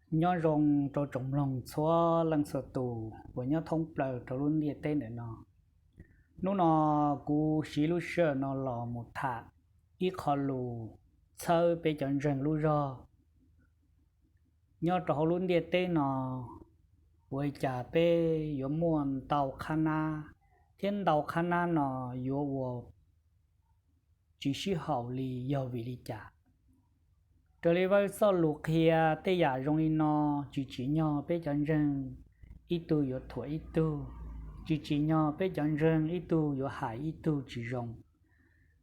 Nyob zoo rau tsoom mloog txhua leej txhua tus uas nyob thoob plaws rau lub ntiaj teb ntawm no. Hnub no kuv siv lub sij hawm no los mus tham ib qho lus txhawb peb cov ntseeg lub zog. Nyob rau hauv lub ntiaj teb no, ua li cas peb yuav muaj ntau qhab nab, thiab ntau qhab nab no yuav ua tsis sib haum li yog vim li cas? Raws li Vajtswv txoj lus qhia, tej yam zoo li no tsis tsim nyog peb cov ntseeg ib tug yuav thuam ib tug, tsis tsim nyog peb cov ntseeg ib tug yuav hais ib tug tsis zoo.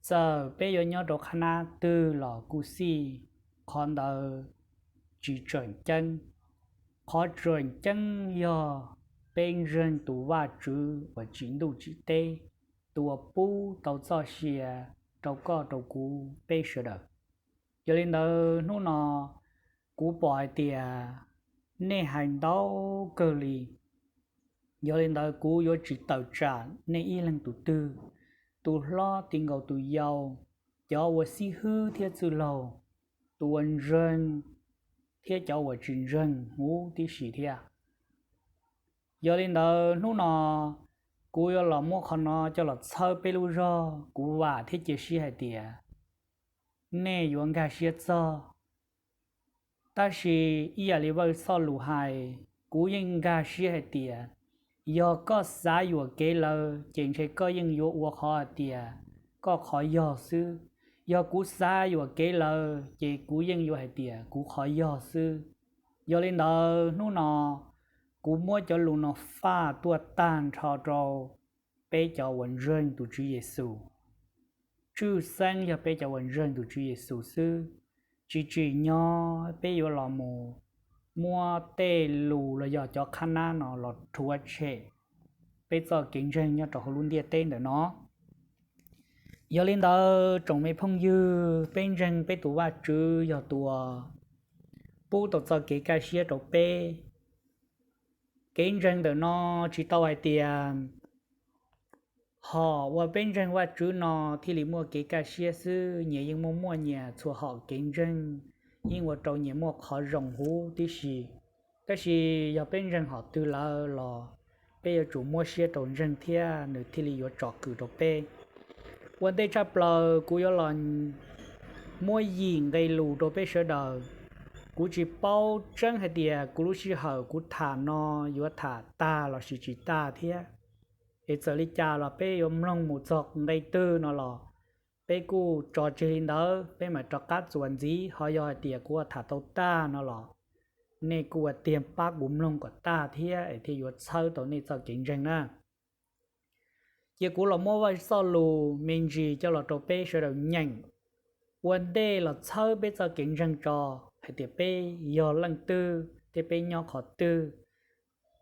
Txawm peb yuav nyob rau qhab nab twg los kuj xij, qhov ntawd tsis tseem ceeb. Qhov tseem ceeb yog peb ntseeg tus Vajtswv uas tsim ntuj tsim teb, tus uas pub tau txoj sia rau koj rau kuv peb sawv daws. Yog li ntawd hnub no kuv pom hais tias nej hais ntau kawg li. Yog li ntawd kuv yuav tsis tawm tsam nej ib leeg tus twg, tus hlob ti nkaus tus yau, cov uas xib hwb thiab txwj laug, tus uas ntseeg thiab cov uas tsis ntseeg huv tib si thiab. Yog li ntawd hnub no kuv yuav los muab qhov no coj los txhawb peb lub zog. Kuv vam thiab cia siab hais tias nej yuav nkag siab txog. Tab sis ib yam li Vajtswv txoj lus hais, kuv yeej nkag siab hais tias yog koj xav yuam kev lawm ces ntshe koj yeej yuav ua qhov hais tias koj qhov yog xwb. Yog kuv xav yuam kev lawm ces kuv yeej yuav hais tias kuv qhov yog xwb. Yog li ntawd hnub no kuv muab cov lus no faj tuaj tag nrho rau peb cov uas ntseeg tus Tswv Yexus. Tshwj xeeb yog peb cov uas ntseeg tus Tswv Yexus xwb, tsis tsim nyog peb yuav los mus muab tej lus los yog cov qhab nab no los rhuav tshem peb txoj kev ntseeg nyob rau hauv lub ntiaj teb ntawm no. Yog li ntawd tsoom me phooj ywg, peb ntseeg peb tus Vajtswv yog tus uas pub tau txoj kev kaj siab rau peb. Kev ntseeg ntawm no tsis tau hais tias hom uas peb ntseeg Vajtswv no thiaj li muaj kev kaj siab xwb. Nyias yeej muaj muaj nyias txhua hom kev ntseeg, yeej ua rau nyias muaj qhov zoo huv tib si. Tab sis yog peb ntseeg hom twg lawm los peb yuav tsum muab siab rau ntseeg thiab nws thiaj li yuav tsom kwm rau peb. Ua ntej tshaj plaws kuv yuav los muab yim nqe lus rau peb sawv daws. Kuv tsis paub tseeb hais tias kuv lub sij hawm kuv tham no yuav tham tag los sis tsis tag thiab. Es txawm li cas los peb yuav mloog mus txog nqe twg no los peb kuj tso tseg li ntawd, peb mam rov qab txuas ntxiv. Ho yog hais tias kuv tham tau tag no los nej kuj ua tiag pab kuv mloog kom tag thiab es thiaj yuav txhawb tau nej txoj kev ntseeg na. Cia kuv los muab Vajtswv txoj lus me ntsis coj los rau peb sawv daws nyeem ua ntej los txhawb peb txoj kev ntseeg tso, hais tias peb yog leej twg thiab peb nyob qhov twg.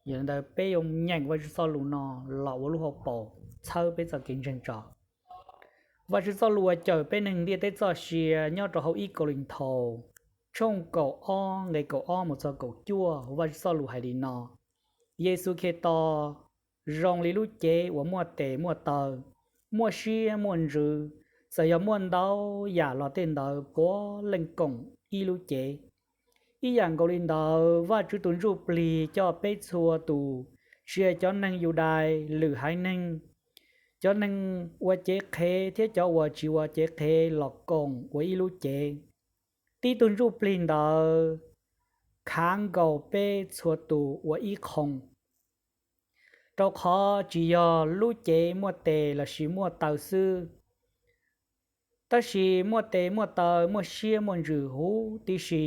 Yog li ntawd peb yuav nyeem Vajtswv txoj lus no los ua lub hauv paus txhawb peb txoj kev ntseeg tso. Vajtswv txoj lus uas cawm peb neeg ntiaj teb txoj sia nyob rau hauv ib Kauleethaus tshooj kaum ob nqe kaum ob mus txog kaum cuaj. Vajtswv txoj lus hais li no: Yexus Khetos zoo li lub cev uas muaj tes muaj taw, muaj siab muaj ntsws. Txawm yog muaj ntau yam los tej ntawd puav leej koom ib lub cev. Ib yam nkaus li ntawd, Vajtswv tus Ntsujplig coj peb txhua tus, tsis hais cov neeg Yudais, lwm haiv neeg, cov neeg ua cev qhev thiab cov uas tsis ua cev qhev los koom ua ib lub cev. Tib tug Ntsujplig ntawd khav nkaus peb txhua tus ua ib qho, rau qhov tsis yog lub cev muaj tes lossis muaj taw xwb, tab sis muaj tes muaj taw, muaj siab muaj ntsws huv tib si.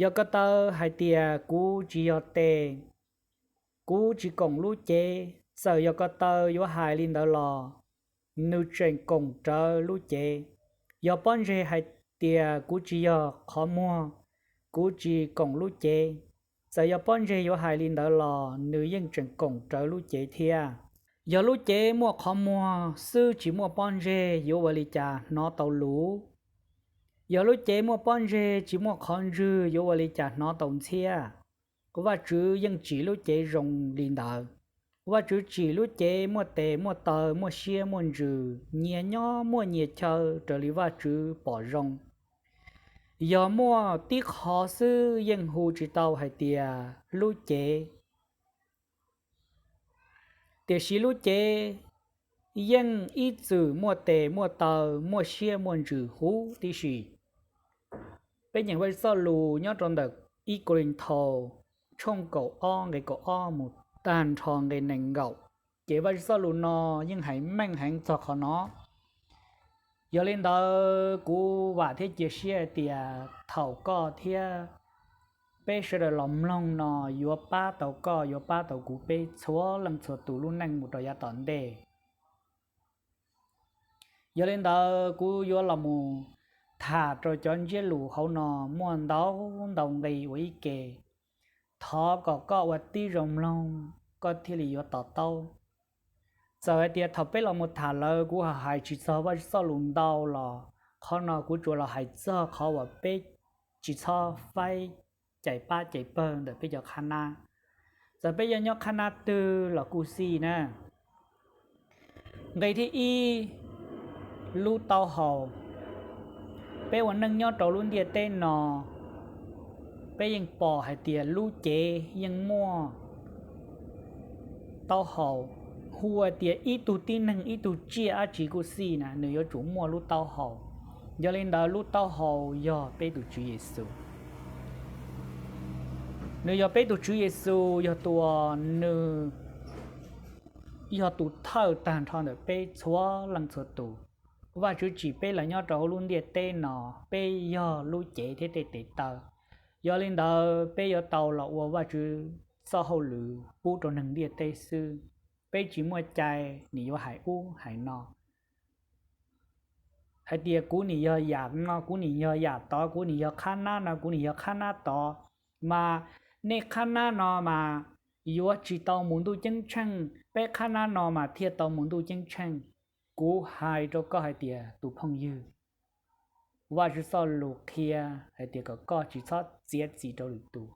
Yog ko taw hais tias, Kuv tsis yog tes, kuv tsis koom lub cev, txawm yog ko taw yuav hais li ntawd los nws tseem koom rawv lub cev. Yog pob ntseg hais tias, Kuv tsis yog qhov muag, kuv tsis koom lub cev, txawm yog pob ntseg yuav hais li ntawd los nws yeej tseem koom rawv lub cev thiab. Yog lub cev muaj qhov muag xwb tsis muaj pob ntseg, yuav ua li cas hnov tau lus? Yog lub cev muaj pob ntseg tsis muaj qhov ntswg, yuav ua li cas hnov tau ntxhiab? Vajtswv yeej tsim lub cev zoo li ntawd. Vajtswv tsim lub cev muaj tes muaj taw, muaj siab muaj ntsws, nyias nyob muaj nyias chaw raws li Vajtswv pom zoo. yog muaj tib qho xwb yeej hu tsis tau hais tias lub cev, tiam sis lub cev yeej ib txwm muaj tes muaj taw, muaj siab muaj ntsws huv tib si. Peb nyeem Vajtswv txoj lus nyob rau ntawm ib Kauleethaus tshooj kaum ob nqe kaum ob mus tag nrho nqe nees nkaum, ces Vajtswv txoj lus no yeej hais meej heev txog qhov no. Yog li ntawd kuv vam thiab cia siab hais tias thaum koj thiab peb sawv daws los mloog no yuav pab tau koj, yuav pab tau kuv, peb txhua leej txhua tus lub neej mus rau yav tom ntej. Yog li ntawd kuv yuav los mus tham rau cov ntsiab lus hauv no muaj ntau ntau nqe ua ib ke. Thov kom koj ua tib zoo mloog koj thiaj li yuav to taub. Txawm hais tias thaum peb los mus tham lawm kuv hais tsis txog Vajtswv txoj lus ntau los qhov no kuv tsuas los hais txog qhov uas peb tsis txhob faib cais pab cais pawg ntawm peb cov qhab nab. Txawm peb yog nyob qhab nab twg los kuj xij na. Nqe thib ib, lub taub hau. Peb ua neej nyob rau lub ntiaj teb no, peb yeej pom hais tias lub cev yeej muaj taub hau. Hu hais tias ib tug tib neeg ib tug tsiaj dab tsi kuj xij na nws yuav tsum muaj lub taub hau. Yog li ntawd lub taub hau yog peb tus Tswv Yexus. Nws yog peb tus Tswv Yexus, yog tus uas nws yog tus thawj tag nrho ntawm peb txhua leej txhua tus. Vajtswv tsim peb los nyob rau hauv lub ntiaj teb no, peb yog lub cev thiab tej tes taw. Yog li ntawd peb yuav tau los ua Vajtswv txoj hauj lwm pub rau neeg ntiaj teb xwb. Peb tsis muaj cai nim yuav hais ub hais no hais tias kuv nim yog yam no, kuv nim yog yam tod, kuv nim yog qhab nab no, kuv nim yog qhab nab tod, mas nej qhab nab no mas yuav tsis tau mus ntuj ceeb tsheej, peb qhab nab no mas thiaj tau mus ntuj ceeb tsheej. Kuv hais rau koj hais tias tus phooj ywg, Vajtswv txoj lus qhia hais tias kom koj tsis txhob txiav txim rau lwm tus.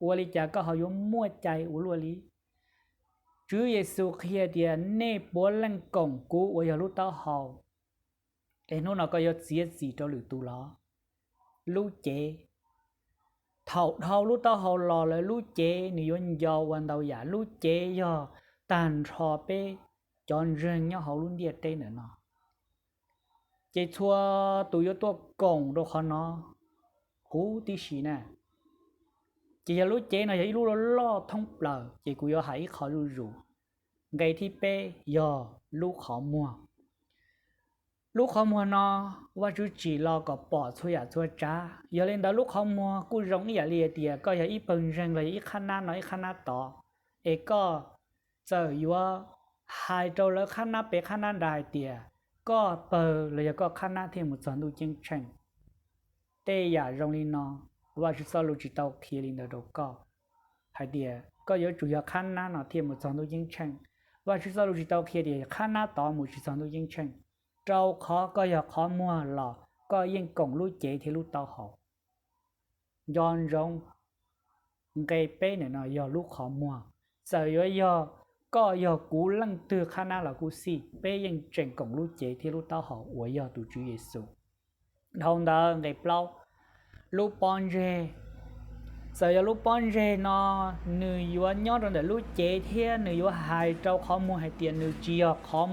Ua li cas koj ho yuav muaj cai ua luaj li? Tswv Yexus qhia tias nej puav leej koom kuv uas yog lub taub hau. Es hnub no koj yuav txiav txim rau lwm tus los? Lub cev. Thaum dhau lub taub hau los lawm lub cev nws yuav nco ua ntau yam. Lub cev yog tag nrho peb cov ntseeg nyob hauv lub ntiaj teb ntawm no. Ces txhua tus yuav tuaj koom rau qhov no huv tib si na. Ces yog lub cev no yog ib lub loj loj thoob plaws, ces kuv yuav hais ib qho zuj zus. Nqe thib peb yog lub qhov muag. Lub qhov muag no Vajtswv tsim los kom pom txhua yam txhua tsav. Yog li ntawd lub qhov muag kuj zoo ib yam li hais tias koj yog ib pawg ntseeg los yog ib qhab nab no ib qhab nab tod, es koj txawm yuav hais rau lawv qhab nab pem qhab nab nrad hais tias koj pawg los yog koj qhab nab thiaj mus txog ntuj ceeb tsheej. Tej yam zoo li no, Vajtswv txoj lus tsis tau qhia li ntawd rau koj hais tias koj yuav tsum yog qhab nab no thiaj mus txog ntuj ceeb tsheej. Vajtswv txoj lus tsis tau qhia tias qhab nab tod mus tsis txog ntuj ceeb tsheej, rau qhov koj yog qhov muag los koj yeej koom lub cev thiab lub taub hau. Nco ntsoov, nqe peb ntawm no yog lub qhov muag. Txawm yuav yog koj yog kuv leej twg qhab nab los kuj xij, peb yeej tseem koom lub cev thiab lub taub hau uas yog tus Tswv Yexus. Dhau ntawd nqe plaub, lub pob ntseg. Txawm yog lub pob ntseg no nws yuav nyob rau ntawm lub cev thiab nws yuav hais rau qhov muag hais tias nws tsis yog qhov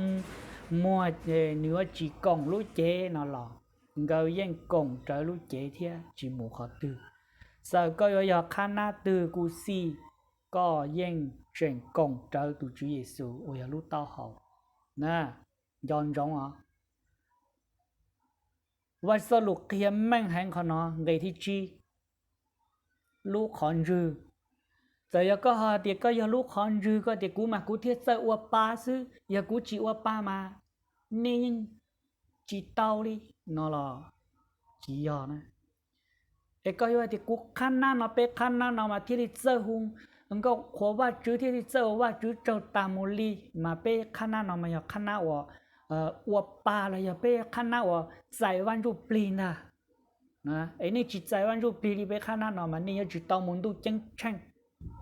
muag, nws yuav tsis koom lub cev no los nkawd yeej koom rawv lub cev thiab tsis mus qhov twg. Txawm koj yuav yog qhab nab twg kuj xij, koj yeej tseem koom rawv tus Tswv Yexus uas yog lub taub hau. Na, nco ntsoov os. Vajtswv txoj lus qhia meej heev qhov no, nqe thib tsib, lub qhov ntswg. Txawm yog koj ho tias koj yog lub qhov ntswg, koj tias kuv mas kuv thiaj txawj ua pa xwb, yog kuv tsis ua pa mas nej yeej tsis tau li no los tsis yog na. Es koj yuav hais tias kuv qhab nab no, peb qhab nab no mas thiaj li txawj hu nkauj qhuas Vajtswv, thiaj li txawj ua Vajtswv tsaug tas mus li, mas peb qhab nab no mas yog qhab nab uas ua pa los yog peb qhab nab uas txais Vaj Ntsujplig ntag. Es nej tsis txais Vaj Ntsujplig li peb qhab nab no mas nej yuav tsis tau mus ntuj ceeb tsheej.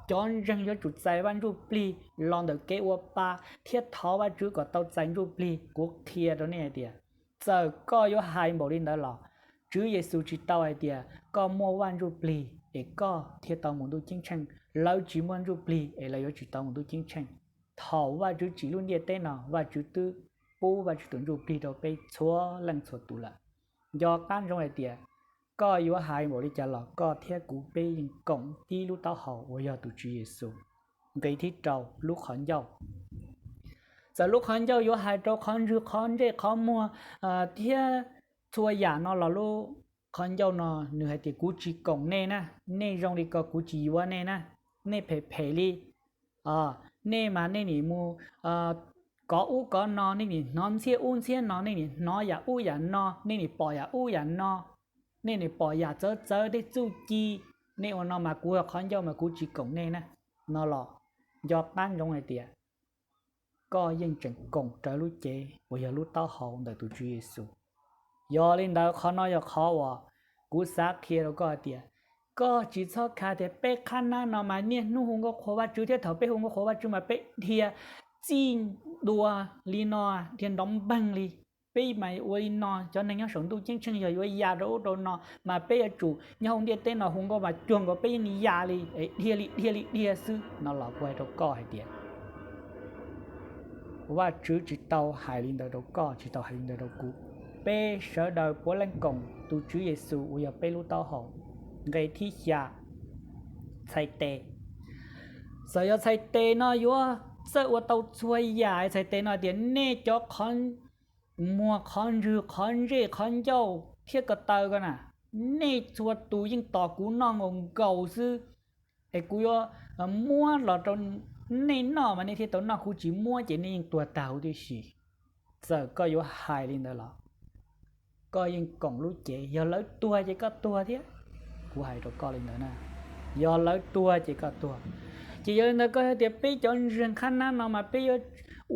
Cov ntseeg yuav tsum txais Vaj Ntsujplig los ntawm kev ua pa thiab thov Vajtswv kom tau txais Ntsujplig. Kuv qhia rau nej hais tias txawm koj yuav hais npaum li ntawd los Tswv Yexus tsis tau hais tias koj muaj Vaj Ntsujplig es koj thiaj tau mus ntuj ceeb tsheej, lawv tsis muaj Ntsujplig es lawv yuav tsis tau mus ntuj ceeb tsheej. Thaum Vajtswv tsim lub ntiaj teb no, Vajtswv twb pub Vajtswv tus Ntsujplig rau peb txhua leej txhua tus lawm. Nco qab ntsoov hais tias koj yuav hais npaum li cas los koj thiab kuv peb yeej koom tib lub taub hau uas yog tus Tswv Yexus. Nqe thib rau, lub qhov ncauj. Txawm lub qhov ncauj yuav hais rau qhov ntswg qhov ntsej qhov muag thiab txhua yam no los lub qhov ncauj no nws hais tias kuv tsis koom nej na, nej zoo li ko kuv tsis yuav nej na, nej phem phem li. Nej mas nej nim mus kov ub kov no, nej nim hnov ntxhiab ub ntxhiab no, nej nim hnov yam ub yam no, nej nim pom yam ub yam no, nej nim pom yam txawv txawv tej txuj ci, nej ua no mas kuv qhov ncauj mas kuv tsis koom nej na, no los nco qab ntsoov hais tias koj yeej tseem koom raws lub cev uas yog lub taub hau ntawm tus Tswv Yexus. Yog li ntawd qhov no yog qhov uas kuv xav qhia rau koj hais tias koj tsis txhob khav tias peb qhab nab no mas niaj hnub hu nkauj qhuas Vajtswv thiab thaum peb hu nkauj qhuas Vajtswv mas peb dhia txij dua li no, dhia nrov npeeg li. Peb mas ua li no, cov neeg nyob saum ntuj ceeb tsheej yog yuav ya rau ub rau no mas peb yuav tsum nyob hauv ntiaj teb no hu nkauj mas cuag nkaus peb yeej ya li, dhia li dhia li dhia xwb no los kuv hais rau koj hais tias Vajtswv tsis tau hais li ntawd rau koj, tsis tau hais li ntawd rau kuv. Peb sawv daws puav leej koom tus Tswv Yexus uas yog peb lub taub hau. Nqe thib xya, txhais tes. Txawm yog txhais tes no yuav txawj ua tau txhua yam, txhais tes no tias nej cov qhov muag qhov ntswg qhov ntsej qhov ncauj thiab ko taw ko na, nej txhua tus yeej tos kuv noj nkaus nkaus xwb, es kuv yuav muab los rau nej noj mas nej thiaj tau noj, kuv tsis muab ces nej yeej tuag tag huv tib si. Txawm koj yuav hais li ntawd los koj yeej koom lub cev, yog lawv tuag ces koj tuag thiab. Kuv hais rau koj li ntawd na, yog lawv tuag ces koj tuag. Ces yog li ntawd koj hais tias peb cov ntseeg qhab nab no mas peb yuav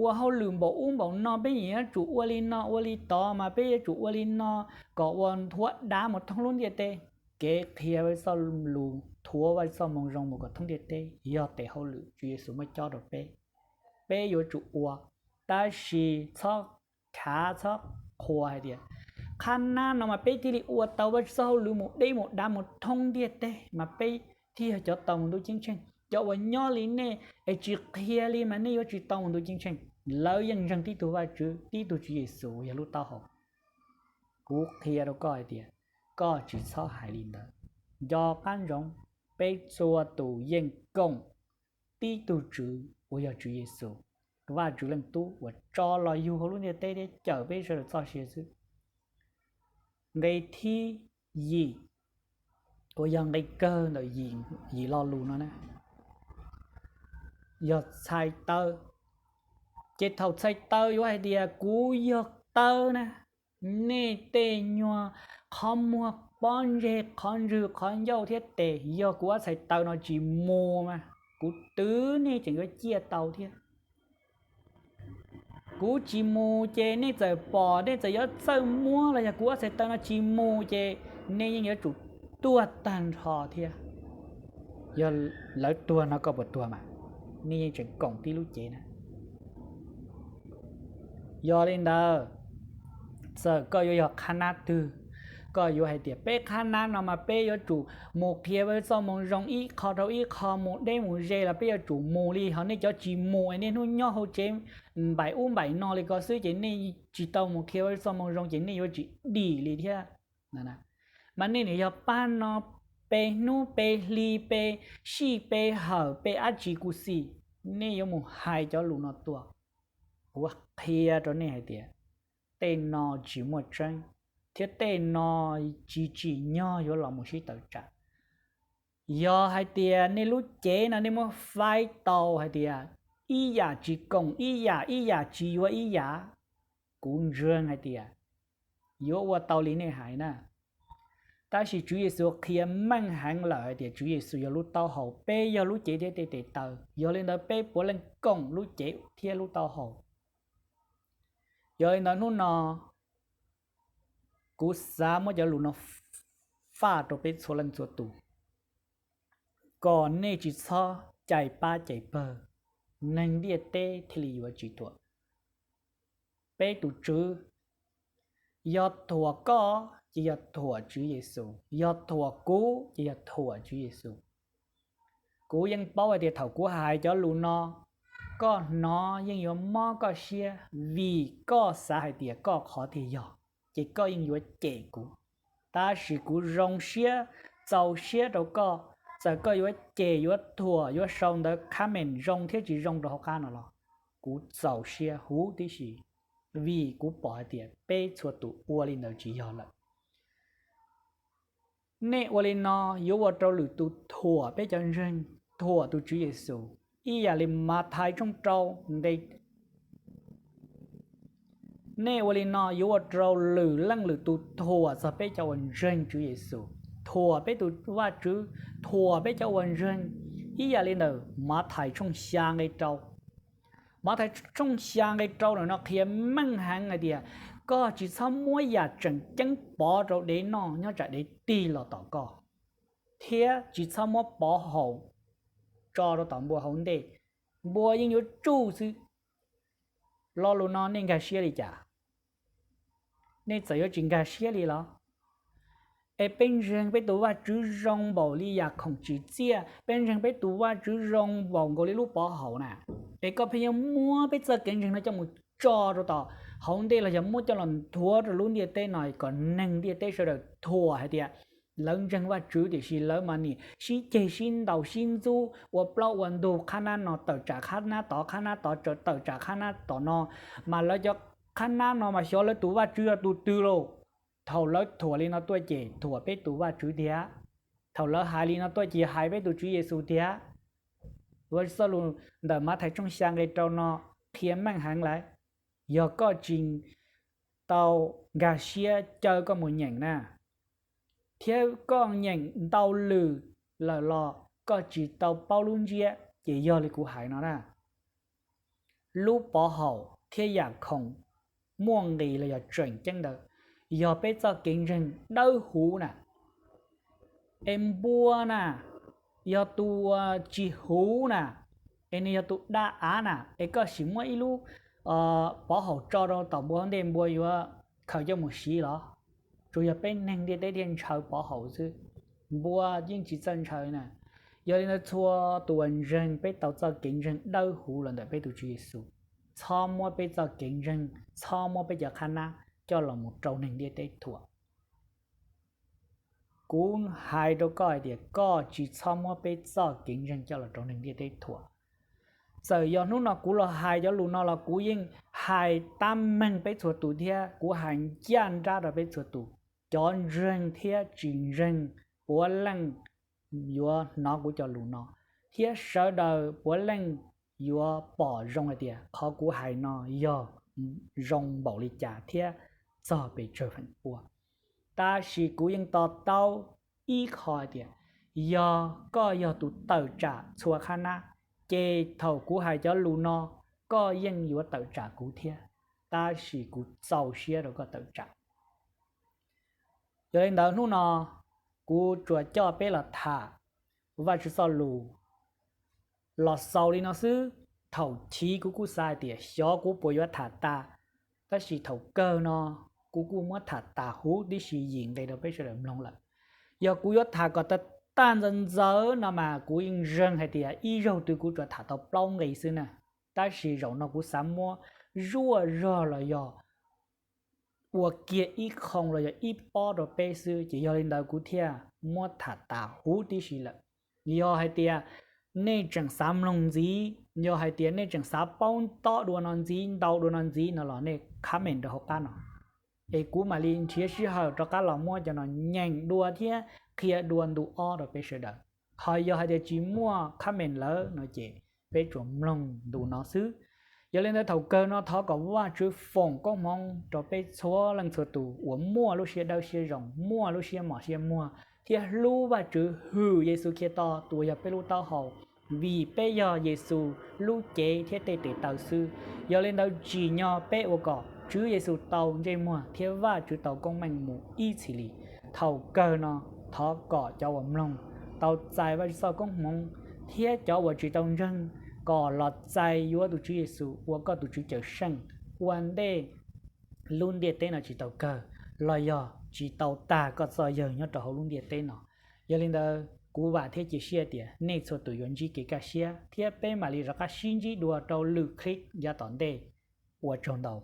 ua hauj lwm npaum ub npaum no, peb yeej yuav tsum ua li no ua li tod mas peb yuav tsum ua li no kom ua nthuav dav mus thoob lub ntiaj teb. Kev qhia Vajtswv txoj lus, thuav Vajtswv txoj moo zoo mus kom thoob ntiaj teb yog tes hauj lwm Tswv Yexus muab cob rau peb, peb yuav tsum ua. Tab sis txhob khav txhob qhuas hais tias qhab nab no mas peb thiaj li ua tau Vajtswv txoj hauj lwm mus deb mus dav mus thoob ntiaj teb mas peb thiaj yog cov tau mus ntuj ceeb tsheej. Cov uas nyob li nej es tsis qhia li mas nej yuav tsis tau mus ntuj ceeb tsheej. Lawv yeej ntseeg tib tug Vajtswv, tib tug Tswv Yexus uas yog lub taub hau. Kuv qhia rau koj hais tias koj tsis txhob hais li ntawd. Nco qab ntsoov, peb txhua tus yeej koom tib tug Tswv uas yog Tswv Yexus, Vajtswv Leej Tub uas tso los yug hauv lub ntiaj teb thiab cawm peb sawv daws txoj sia xwb. Nqe thib yim, uas yog nqe kawg ntawm yim lo lus no na, yog txhais taw. Ces thaum txhais taw yuav hais tias kuv yog taw na, nej tej nyuag qhov muag pob ntseg qhov ntswg qhov ncauj thiab tes, yog kuv ob txhais taw no tsis mus mas kuv twv nej tseem yuav ciaj tau thiab. Kuv tsis mus ces nej txawm pom nej txawm yuav txawj muab los yog kuv ob txhais taw no tsis mus ces nej yeej yuav tsum tuag tag nrho thiab. Yog lawv tuag no koj puas tuag mas? Nej yeej tseem koom tib lub cev na. Yog li ntawd, txawm koj yuav yog qhab nab twg, koj yuav hais tias peb qhab nab no mas peb yuav tsum mus qhia Vajtswv txoj moo zoo ib qho rau ib qho, mus deb mus ze los peb yuav tsum mus li. Ho nej cov tsis mus es niaj hnub nyob hauv tsev npaim ub npaim no li ko xwb ces nej tsis tau mus qhia Vajtswv txoj moo zoo ces nej yuav tsis dim li thiab. Mas nej nim yog pab no pe hnub pe hli pe sij pe hawm pe dab tsi kuj xij, nej yuav mus hais cov lus no tuaj. Kuv qhia rau nej hais tias tej no tsis muaj tseeb, thiab tej no tsis tsim nyog yuav los mus sib tawm tsam. Yog hais tias nej lub cev no nej muab faib tau hais tias ib yam tsis koom ib yam, ib yam tsis yuav ib yam, kuv ntseeg hais tias yuav ua tau li nej hais na. Tab sis Tswv Yexus qhia meej heev lawm hais tias Tswv Yexus yog lub taub hau, peb yog lub cev thiab tej tes taw. Yog li ntawd peb puav leej koom lub cev thiab lub taub hau. Yog li ntawd hnub no kuv xav muab cov lus no faj rau peb txhua leej txhua tus, kom nej tsis txhob cais pab cais pawg, neeg ntiaj teb thiaj li yuav tsis thuam. Peb tus Tswv, yog thuam koj ces yog thuam Tswv Yexus, yog thuam kuv ces yog thuam Tswv Yexus. Kuv yeej paub hais tias thaum kuv hais cov lus no, koj hnov yeej yuav mob koj siab vim koj xav hais tias koj qhov tiag yog, ces koj yeej yuav cem kuv. Tab sis kuv zoo siab, txaus siab rau koj, txawm koj yuav cem, yuav thuam, yuav sau ntawv comment zoo thiab tsis zoo rau hauv qab no los kuv txaus siab huv tib si, vim kuv pom hais tias peb txhua tus ua li ntawd tsis yog lawm. Nej ua li no yuav ua rau lwm tus thuam peb cov ntseeg, thuam tus Tswv Yexus, ib yam li Mathais tshooj rau nqe Nej ua li no yuav ua rau lwm leej lwm tus thuam txog peb cov uas ntseeg Tswv Yexus, thuam peb tus Vajtswv, thuam peb cov uas ntseeg, ib yam li ntawm Mathais tshooj xya nqe rau. Mathais tshooj xya nqe rau ntawm no qhia meej heev hais tias koj tsis txhob muab yam tseem ceeb pov rau dev noj nyob tsam dev tig los tom koj, thiab tsis txhob muab pov haum tso rau tom npua hauv ntej, npua yeej yuav tsuj xwb. Lo lus no nej nkag siab li cas? Nej txawm yuav tsis nkag siab li los? Es peb ntseeg peb tus Vajtswv zoo npaum li yam khoom tsim txiaj, peb ntseeg peb tus Vajtswv zoo npaum nkaus li lub pov haum na, es koj pheej yuav muab peb txoj kev ntseeg no coj mus tso rau tom hauv ntej los yog muab coj los nthuav rau lub ntiaj teb no kom neeg ntiaj teb sawv daws thuam hais tias lawv ntseeg Vajtswv tiam sis lawv mas nim sib ceg sib ntaus sib ntxub ua plaub ua ntug, qhab nab no tawm tsam qhab nab tod, qhab nab tod tawm tsam qhab nab tom no, mas lawv cov qhab nab no mas xyov lawv tus Vajtswv yog tus twg lauj. Thaum lawv thuam li no tuaj ces thuam peb tus Vajtswv thiab, thaum lawv hais li no tuaj ces hais peb tus Tswv Yexus thiab. Ua txoj lus ntawm Mathais tshooj xya nqe rau no qhia meej heev lawm. Yog koj tsis tau nkag siab caw koj mus nyeem na, thiab koj nyeem ntau lwm lawm los koj tsis tau paub lub ntsiab ces yog li kuv hais no na. Lub pov haum thiab yam khoom muaj nqis los yog tseem ceeb ntawd yog peb txoj kev ntseeg dawb huv na. Es npua na, yog tus tsis huv na, es nws yog tus da av na, es koj sim muab ib lub pov haum tso rau tom npua ntej, npua yuav khaws coj mus siv los? Tsuas yog peb neeg ntiaj teb thiaj ntshaw pov haum xwb, npua yeej tsis txawj ntshaw na. Yog li ntawd txhua tus uas ntseeg peb tau txoj kev ntseeg dawb huv los ntawm peb tus Tswv Yexus, txhob muab peb txoj kev ntseeg, txhob muab peb cov qhab nab coj los mus rau neeg ntiaj teb thuam. Kuv hais rau koj hais tias koj tsis txhob muab peb txoj kev ntseeg coj los rau neeg ntiaj teb thuam. Txawm yog hnub no kuv los hais cov lus no los kuv yeej hais tab meeg peb txhua tus thiab kuv hais ncaj nrab rau peb txhua tus. Cov ntseeg thiab tsis ntseeg puav leej yuav hnov kuv cov lus no, thiab sawv daws puav leej yuav pom zoo hais tias qhov kuv hais no yog zoo npaum li cas thiab txog pes tsawg feem pua. Tab sis kuv yeej to taub ib qho hais tias, yog koj yog tus tawm tsam txhua qhab nab, ces thaum kuv hais cov lus no, koj yeej yuav tawm tsam kuv thiab, tab sis kuv txaus siab rau koj tawm tsam. Yog li ntawd hnub no kuv tsuas coj peb los tham Vajtswv txoj lus los xaus li no xwb. Thaum chiv kuv kuj xav hais tias xyov kuv puas yuav tham tas, tab sis thaum kawg no kuv kuj muab tham tas huv tib si yim nqe rau peb sawv daws mloog lawm. Yog kuv yuav tham kom tag tag ntxaws ntxaws no mas kuv yeej ntseeg hais tias ib zaug twg kuv tsuas tham tau plaub nqe xwb na. Tab sis zaum no kuv xav muab zuaj zog los yog ua kiag ib qho los yog ib pob rau peb xwb, ces yog li ntawd kuv thiaj muab tham tas huv tib si lawm. Yog hais tias nej tseem xav mloog ntxiv, yog hais tias nej tseem xav paub tob dua no ntxiv, ntau dua no ntxiv no los nej comment rau hauv qab no, es kuv mam li nrhiav sij hawm rov qab los muab cov no nyeem dua thiab qhia dua ntu ob rau peb sawv daws. Ho yog hais tias tsis muaj comment lawm no ces peb tsuas mloog ntu no xwb. Yog li ntawd thaum kawg no thov kom Vajtswv foom koob hmoov rau peb txhua leej txhua tus uas muaj lub siab dawb siab zoo, muaj lub siab mos siab muag, thiab hlub Vajtswv, hwm Yexus Khetos tus uas yog peb lub taub hau, vim peb yog Yexus lub cev thiab tej tes taw xwb. Yog li ntawd tsim nyog peb ua kom Tswv Yexus tau ntsej muag thiab Vajtswv tau koob meej mus ib txhis li. Thaum kawg no thov kom cov uas mloog tau txais Vajtswv txoj koob hmoov, thiab cov uas tsis tau ntseeg kom los txais yuav tus Tswv Yexus ua koj tus Tswv Cawmseej ua ntej lub ntiaj teb no tsis tau kawg, los yog tsis tau tag koj txoj yawg nyob rau hauv lub ntiaj teb no. Yog li ntawd kuv vam thiab cia siab tias nej txhua tus yuav ntsib kev kaj siab thiab peb mam li rov qab sib ntsib dua rau lwm clip yav tom ntej. Ua tsaug ntau.